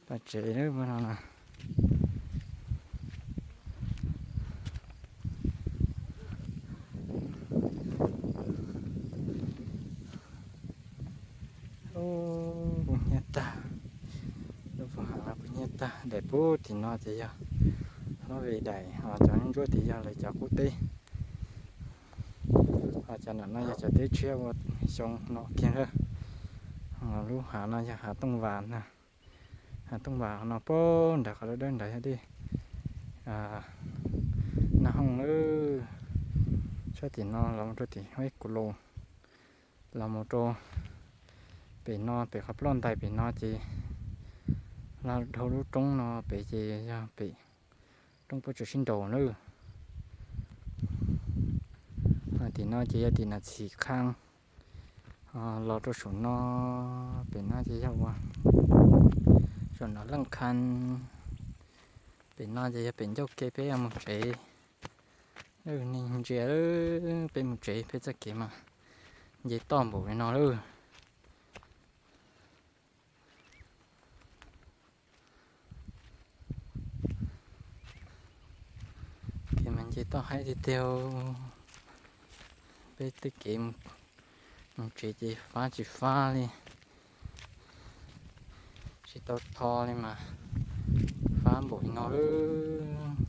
Pais tsev lawm no na. Kuj hnyiab tag, lub pov hav no kuj hnyiab tag. Daim pub tim no ces yog lub ve daim, ho cov ntsuab tim yog lawv cov qub teb. Ho cov nram no yog cov teb tshiab ua xyoo no kiag lawm. Lub hav no yog hav tooj vas na. Hav tooj vas no puag nram qhov dawb dawb nrad yog dej Naj Hooj lawm. Sab tim no los mus rau tim Huab Kus Laus, los mus rau pem no, pem qhov ploj ntais pem no ces los dhau lub roob no pem ces yog pem roob pob tsuas sib nraus lawm. Tim no ces yog tim Nas Txhim Khaj. Los rau saum no, pem no ces yog ua saum no Leej Khaj. Pem no ces yog pem ncauj ke peb yuav mus tsev. Nej ntsia, peb mus tsev peb txoj kev mas nce toj npaum li no lawm. Kev mas nce toj haib tiag tiag. Peb tej kev mus tsev ces fab tsis fab li, tsis tau tho li mas fab npaum li no lawm.